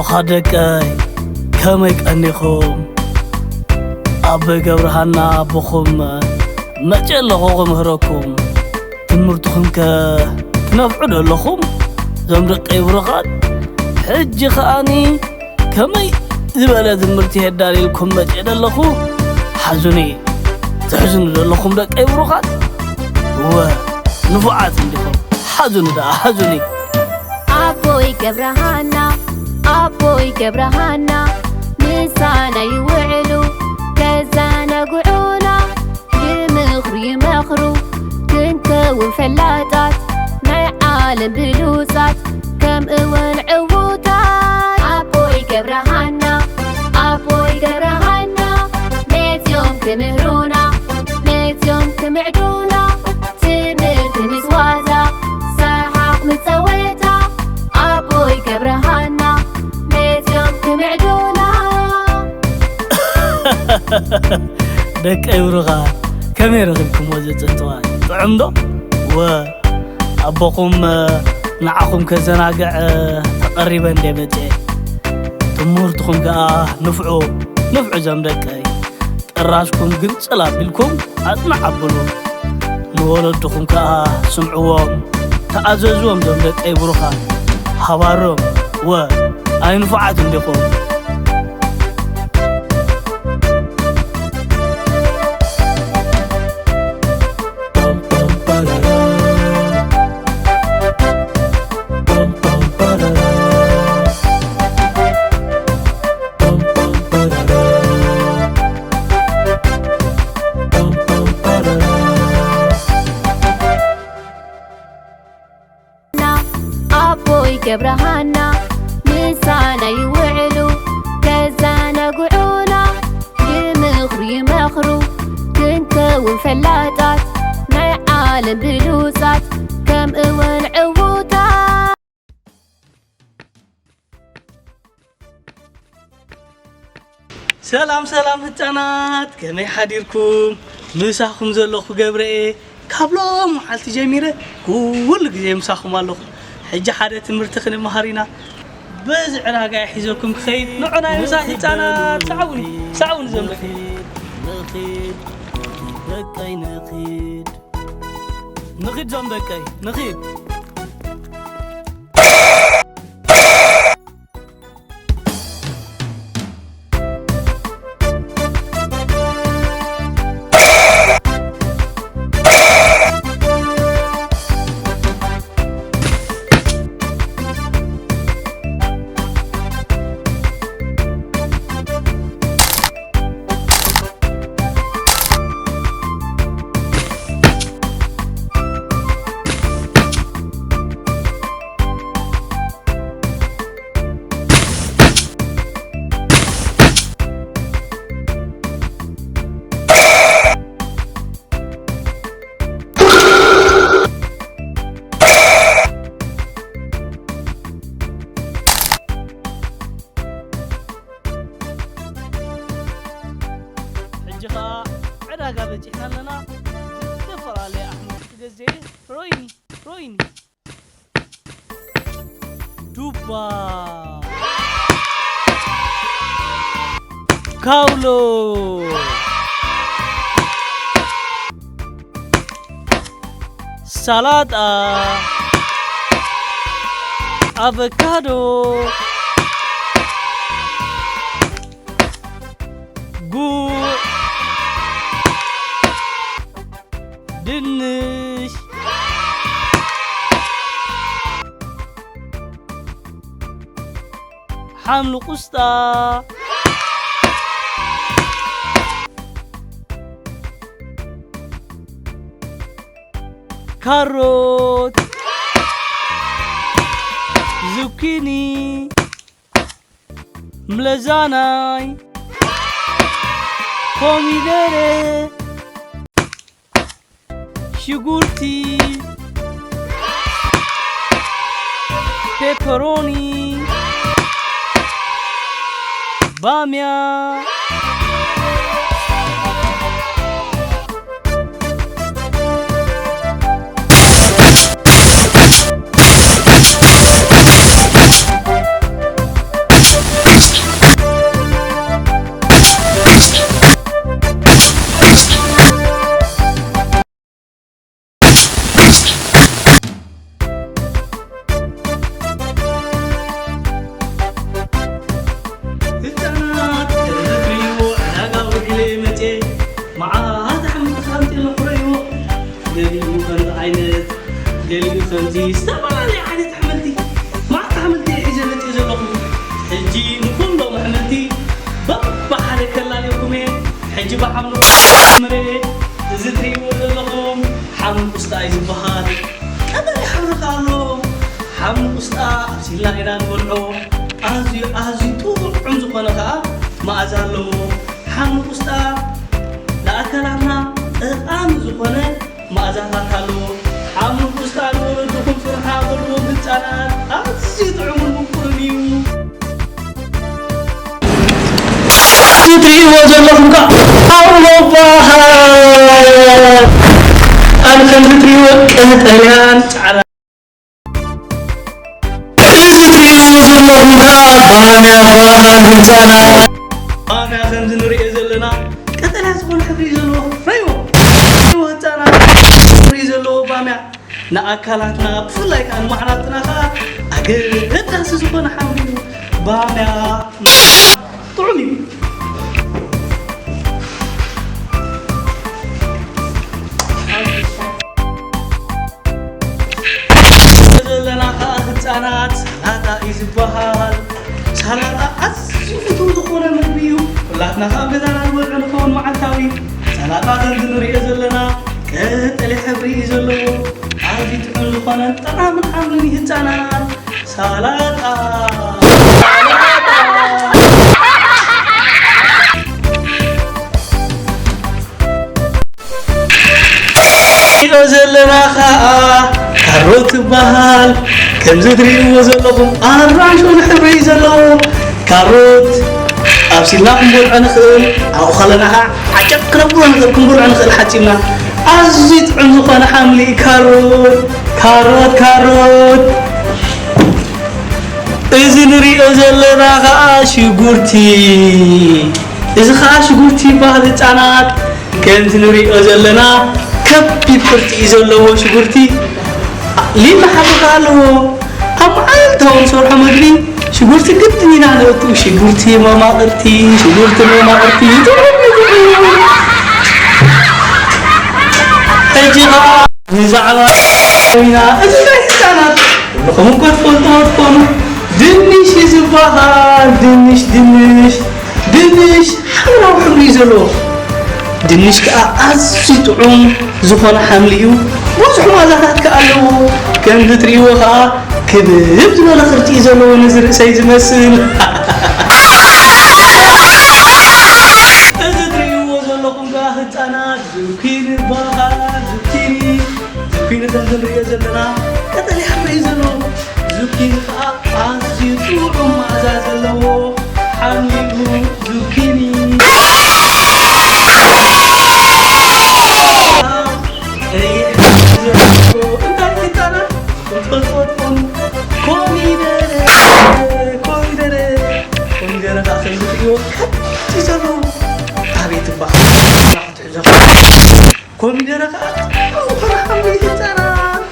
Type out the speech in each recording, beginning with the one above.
ኻደቀይ ከመይ ቀኒኹም? ኣቦይ ገብረሃና ኣቦኹም መጺአ ኣለኹ ክምህረኩም። ትምህርትኹም ከ ትነፍዑ ዶ ኣለኹም? ዞም ደቀይ ብሩኻት፣ ሕጂ ኸኣኒ ከመይ ዝበለ ትምህርቲ የዳልየልኩም መጺአ ዶ ኣለኹ? ሓዙኒ፣ ትሕዝኑ ዶ ኣለኹም ደቀይ ብሩኻት? እወ፣ ንፉዓት እንዲኹም። ሓዙኒ ደኣ፣ ሓዙኒ። ኣቦይ ገብረሃና፣ ኣቦይ ገብረሃና፣ ምሳና ይውዕሉ ከዘናግዑና፣ ብምኽሩ ይመኽሩ ክንከውን ፈላጣት፣ ናይ ዓለም ብሉጻት ከምኡውን ዕዉታት። ኣቦይ ገብረሃና፣ ኣቦይ ገብረሃና፣ መጺኦም ክምህሩና፣ መጺኦም ክምዕዱና፣ ትምህርቲ ምስ ዋዛ፣ ሰሓቕ ምስ ጸወታ፣ ኣቦይ ገብረሃና፣ መጺኦም ክምዕዱና። ደቀይ ብሩኻት፣ ከመይ ረኺብኩምዎ እዚ ጽንጽዋይ? ጥዑም ዶ? ወ፣ ኣቦኹም፣ እ፣ ንዓኹም ከዘናግዕ፣ እ፣ ተቐሪበ እንደ መጽኤ። ትምህርትኹም ከኣ ንፍዑ፣ ንፍዑ ዞም ደቀይ። ጥራዝኩም ግንጽል ኣቢልኩም ኣጽንዕ ኣብሉ። ንወለድኹም ከኣ ስምዕዎም፣ ተኣዘዝዎም ዞም ደቀይ ብሩኻት። ሃባሮም፣ ወ፣ ኣይንፉዓት እንዲኹም። ኣቦይ ገብረሃና ምሳና ይውዕሉ ከዘናግዑና፣ ይምኽሩ ይመኽሩ ክንከውን ፈላጣት፣ ናይ ዓለም ብሉጻት ከምኡውን ዕዉታት። ሰላም ሰላም ህጻናት፣ ከመይ ሓዲርኩም? ምሳኹም ዘለኹ ገብረኤ፣ ካብ ሎም መዓልቲ ጀሚረ ኩሉ ግዜ ምሳኹም ኣለኹ። ሕጂ ሓደ ትምህርቲ ክንመሃር ኢና። በዚ ዕዳጋ እየ ሒዘኩም ክኸይድ። ንዑ ናይ ምሳሕ ህጻናት፣ ሰዓቡኒ፣ ሰዓቡኒ ዘምሪ። ንኺድ፣ ንኺድ፣ ደቀይ ንኺድ። ንኺድ ዞም ደቀይ፣ ንኺድ። ሕጂ ኸኣ ዕዳጋ በጺሕና ኣለና። ዝተፈላለየ ኣሕምልቲ ክገዝእ እየ። ሮይኒ፣ ሮይኒ። ዱባ፣ ካውሎ፣ ሰላጣ፣ ኣቨካዶ፣ ጉዕ፣ ድንሽ፣ ሓምሊ ቁስጣ፣ ካሮት፣ ዙኪኒ፣ ምለዛናይ፣ ኮሚደረ፣ ሽጉርቲ፣ ፔፐሮኒ፣ ባምያ። ከምዚ ዝተፈላለየ ዓይነት ኣሕምልቲ፣ መዓት ኣሕምልቲ ሒዘ መፂእ ዘለኹ። ሕጂ ንኩሎም ኣሕምልቲ በብሓደ ከላልየኩም እየ። ሕጂ ብሓምሉ ምረ፣ እዚ ትርእይዎ ዘለኹም ሓምሊ ቁስጣ እዩ ዝበሃል። ቀጠልያ ሕብሪ ከኣ ኣለዎ። ሓምሊ ቁስጣ ኣብሲልና ኢና ንበልዖ። ኣዝዩ፣ ኣዝዩ ጥዑም ዝኾነ ከኣ መኣዛ ኣለዎ። ሓምሊ ቁስጣ ንኣካላትና ጠቓሚ ዝኾነ መኣዛታት ኣለዎ። ሓምሊ ቁስጣ ንወለድኹም ስርሓ፣ በልዎ ህጻናት፣ ኣዝዩ ጥዑምን ምቁርን እዩ። እዚ ትርእይዎ ዘለኹም ከኣ ኣውሎ ይበሃል። ኣነ ከምዚ ትርእይዎ ቀጠልያን ጻዕዳን። እዚ ትርእይዎ ዘለኹም ከኣ ባምያ ይበሃል ህጻናት። ባምያ ከምዚ ንርእዮ ዘለና ቀጠልያ ዝኾነ ሕብሪ እዩ ዘለዎ። ረእይዎ። ረእይዎ ህጻናት፣ ሕብሪ ዘለዎ ባምያ ንኣካላትና ብፍላይ ከኣ ንማዕናትና ከኣ ኣገዳሲ ዝኾነ ሓምሊ እዩ። ባምያ ጥዑም እዩ። ዘለና ከኣ ህጻናት ሰላጣ እዩ ዝበሃል። ሰላጣ ኣዝዩ ፍቱው ዝኾነ ምግቢ እዩ። ኩላትና ከኣ ኣብ ገዛና ንበልዖ ንኸውን መዓልታዊ። ሰላጣ ከምዚ ንርእዮ ዘለና ቀጠልያ ሕብሪ እዩ ዘለዎ። ኣዝዩ ጥዑም ዝኾነን ጠቓምን ሓምሊ ንህጻናት። ሰላጣ። ሰላጣ። ንሪኦ ዘለና ኸኣ ካሮት ይበሃል። ከምዚ ትርእይዎ ዘለኹም ኣራንሺ ሕብሪ እዩ ዘለዎ። ካሮት ኣብሲልና ክንበልዖ ንኽእል፣ ኣብኡ ከለና ኸኣ ዓጨቕ ክነብሎ ንኽእል፣ ክንበልዖ ንኽእል ሓጺብና። ኣዝዩ ጥዑም ዝኾነ ሓምሊ እዩ ካሮት። ካሮት፣ ካሮት። እዚ ንሪኦ ዘለና ኸኣ ሽጉርቲ። እዚ ኸኣ ሽጉርቲ ይበሃል ህጻናት። ከምቲ ንሪኦ ዘለና ከቢድ ቅርጺ እዩ ዘለዎ ሽጉርቲ። ሊላ ሓቂ ከኣ ኣለዎ። ኣብ መዓልታዊ ንሰርሖ መግቢ ሽጉርቲ ግድን ኢና ነእቱ። ሽጉርቲ መማቕርቲ፣ ሽጉርቲ መማቕርቲ። ጥዑም ምግቢ እዩ። ሕጂ ኸኣ ብዛዕባ ኮይና፣ እዚ ናይ ህጻናት ኩልኹም እኮ ትፈልጥዎ ትኾኑ። ድንሽ እዩ ዝበሃል። ድንሽ፣ ድንሽ፣ ድንሽ ሓምራዊ ሕብሪ እዩ ዘለዎ። ድንሽ ከኣ ኣዝዩ ጥዑም ዝኾነ ሓምሊ እዩ። ብዙሕ መኣዛታት ከኣ ኣለዎ። ከምዚ ትርእይዎ ከኣ ክብብ ዝበለ ቅርጺ እዩ ዘለዎ፣ ነዚ ርእሰይ ዝመስል። እዚ ትርእይዎ ዘለኹም ከኣ ህጻናት ዙኪኒ ይበሃል። ዙኪኒ፣ ዙኪኒ ከምዚ ንሪኦ ዘለና ቀጠልያ ሕብሪ እዩ ዘለዎ። ዙኪኒ ከኣ ኣዝዩ ጥዑም መኣዛ ዘለዎ ሓምሊ እዩ ዙኪኒ። ቀይሕ ሕብሪ ዘለዎ እንታይ ህጻናት? ኮሚደረ፣ ኮሚደረ፣ ኮሚደረ ከዓ ከምዚ ትሪእዎ ከብቲ ዘሎ ኣቤት እባ ክትሕዞ። ኮሚደረ ከዓ ጥዑም ዝኾነ ሓምሊ ህፃናት።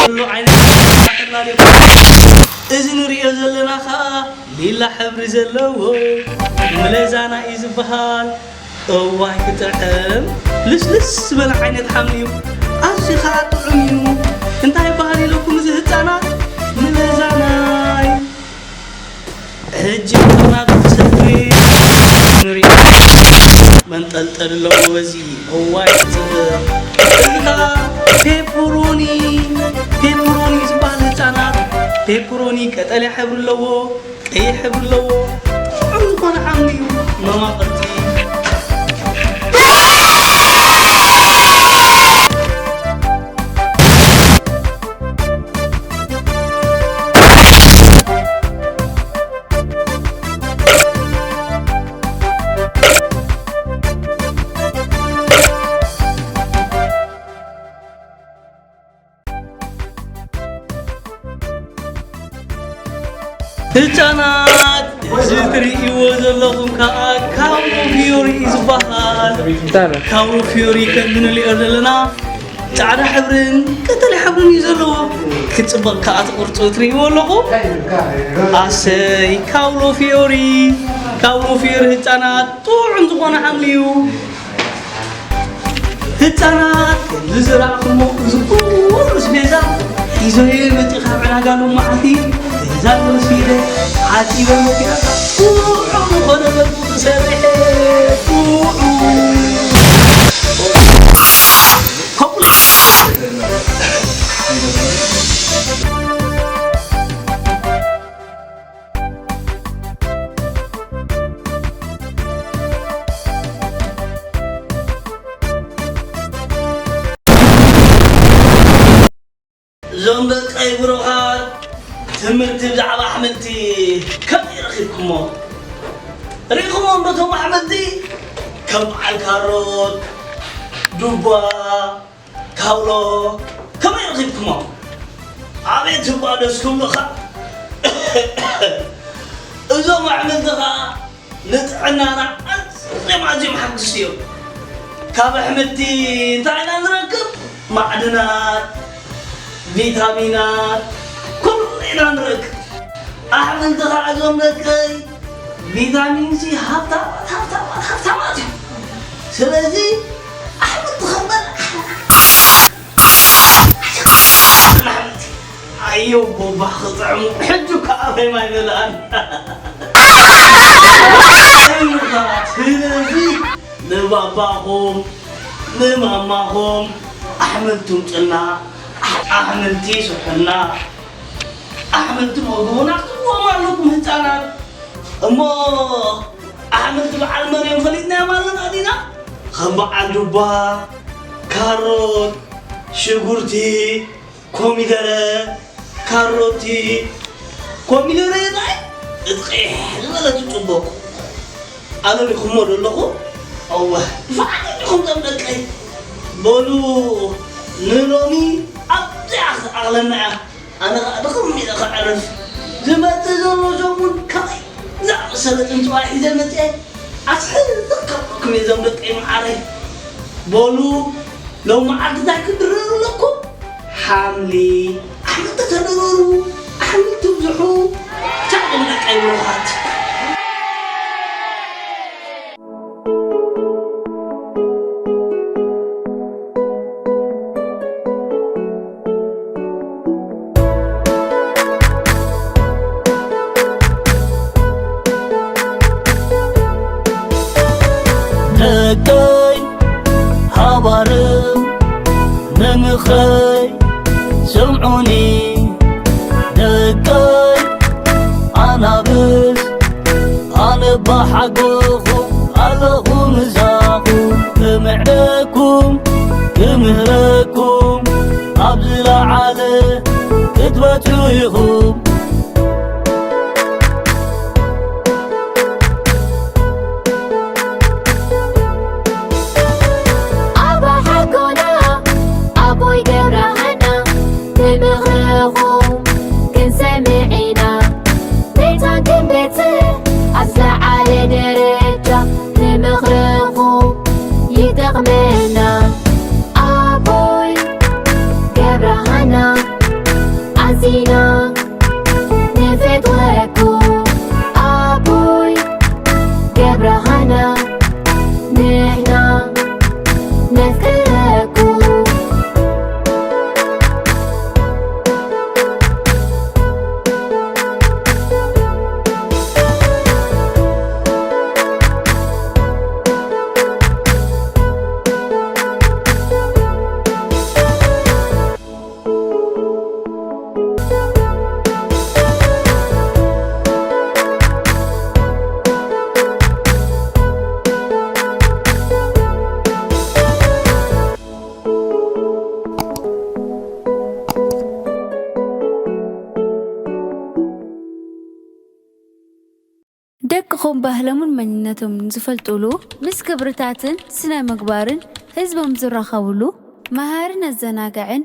ኩሉ ዓይነት ተፈላለዩ። እዚ ንሪኦ ዘለና ከዓ ሊላ ሕብሪ ዘለዎ ምለዛና እዩ ዝበሃል። እዋይ ክጥዕም! ልስልስ ዝበለ ዓይነት ሓምሊ እዩ። ኣዝዩ ኸኣ ጥዑም እዩ። እንታይ ይበሃል ኢለኩም እዚ ህጻናት? ምለዛናይ። ሕጂ ናብቲ ሰፍሪ ንሪኦ። መንጠልጠሊ ኣለዎ በዚ። እዋይ ክጽብቕ! እዚ ኸኣ ፔፐሮኒ። ፔፐሮኒ እዩ ዝበሃል ህጻናት። ፔፐሮኒ ቀጠልያ ሕብሪ ኣለዎ። ቀይሕ ሕብሪ ኣለዎ። ጥዑም ዝኾነ ሓምሊ እዩ። መማቕርቲ። ህጻናት፣ እዚ ትርእይዎ ዘለኹም ከኣ ካውሎ ፊዮሪ እዩ ዝበሃል። ካውሎ ፊዮሪ ከም እንሪኦ ዘለና ጻዕዳ ሕብርን ቀጠልያ ሕብርን እዩ ዘለዎ። ክጽብቕ ከኣ እቲ ቅርጹ ትርእይዎ ኣለኹም። ኣሰይ፣ ካውሎ ፊዮሪ፣ ካውሎ ፊዮሪ ህጻናት ጥዑም ዝኾነ ሓምሊ እዩ። ህፃናት ከምዚ ዝረኣኹሞ እዚ ኩሉ ስቤዛ ሒዞ እየ መፂእ ካብ ዕዳጋ ሎማዓንቲ። ገዛ ወሲደ ሓፂበ መኪና ጥዑም ዝኾነ መግቢ ክሰርሕ እየ። ጥዑም። ከምኡ እዞም ደቀይ ብሩኻት፣ ትምህርቲ ብዛዕባ ኣሕምልቲ ከመይ ረኺብኩሞ? ርኢኹሞም ዶ እቶም ኣሕምልቲ? ከም በዓል ካሮት፣ ዱባ፣ ካውሎ ከመይ ረኺብኩሞ? ኣቤት እባ ደስ ክብሉኻ። እዞም ኣሕምልቲ ኸኣ ንጥዕናና ኣዝዮም ኣዝዮም ሓግዝቲ እዮም። ካብ ኣሕምልቲ እንታይ ኢና ንረክብ? ማዕድናት፣ ቪታሚናት፣ ኩሉ ኢና ንረክብ። ኣሕምልቲ ኸዓ እዞም ደቀይ ቪታሚን ሲ ሃብታማት፣ ሃብታማት፣ ሃብታማት እዮም። ስለዚ ኣሕምልቲ ክንበልዕ ኣዮ ቦባ ክጥዕሙ ሕጂ እኮ ኣበይ ማይ መለኣን። ስለዚ ንባባኹም ንማማኹም ኣሕምልቲ ምፅና፣ ኣሕምልቲ ስሑና፣ ኣሕምልቲ መግቡና ክትብዎም ኣለኩም ህፃናት። እሞ ኣሕምልቲ በዓል መርዮም ፈሊጥናዮም ኣለና ዲና? ከም በዓል ዱባ፣ ካሮት፣ ሽጉርቲ፣ ኮሚደረ፣ ካሮቲ፣ ኮሚደረ የታይ? እቲ ቀይሕ ዝበለ እቲ ጽቡቕ። ኣነ ሪኹሞ ዶ ኣለኹ? እወ፣ ብፍዓት ዲኹም ቶም ደቀይ? በሉ፣ ንሎሚ ኣብዚኣ ክትኣኽለና እያ። ኣነ ኸኣ ድኽም ኢለ ከዕርፍ። ዝመጽእ ዘሎ ሰሙን ከመይ ዝኣመሰለ ጽንጽዋይ ሒዘ መጽየ። ኣስሕል ዘካብኩም እየ ዞም ደቀይ መዓረይ። በሉ፣ ሎም መዓልቲ እንታይ ክትድረሩ ኣለኩም? ሓምሊ፣ ኣሕምልቲ ተደረሩ፣ ኣሕምልቲ ብዝሑ። ቻው ዞም ደቀይ ብሩኻት። ደቀይ ሃባርም መምኸይ ስምዑኒ ደቀይ ኣናብስ ኣነ ባሓጎኹም ኣለኹ ምሳኹም ክምዕደኩም ክምህረኩም ኣብ ዝለዓለ ክትበጽሑ ኢኹም። ኣባ ሓጎና ኣቦይ ገብረሃና ብምኽርኹም ክንሰምዕ ኢና። ቤታን ክንበጽሕ ኣብ ዝለዓለ ደረጃ ብምኽርኹም ይጠቕመና። ኣቦይ ገብረሃና ኣዚና ንፈትወኩም ኣቦይ ገብረሃና ንሕና ነፍቅረኩም። ደቅኹም ባህሎምን መንነቶምን ዝፈልጡሉ፣ ምስ ክብርታትን ስነ ምግባርን ህዝቦም ዝራኸብሉ መሃርን ኣዘናጋዕን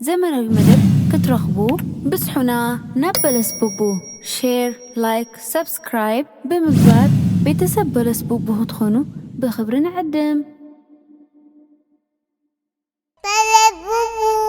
ዘመናዊ መደብ ክትረኽቡ ብጽሑና። ናብ በለስ ቡቡ ሼር፣ ላይክ፣ ሰብስክራይብ ብምግባር ቤተሰብ በለስ ቡቡ ክትኾኑ ብኽብሪ ንዕድም። በለስ ቡቡ።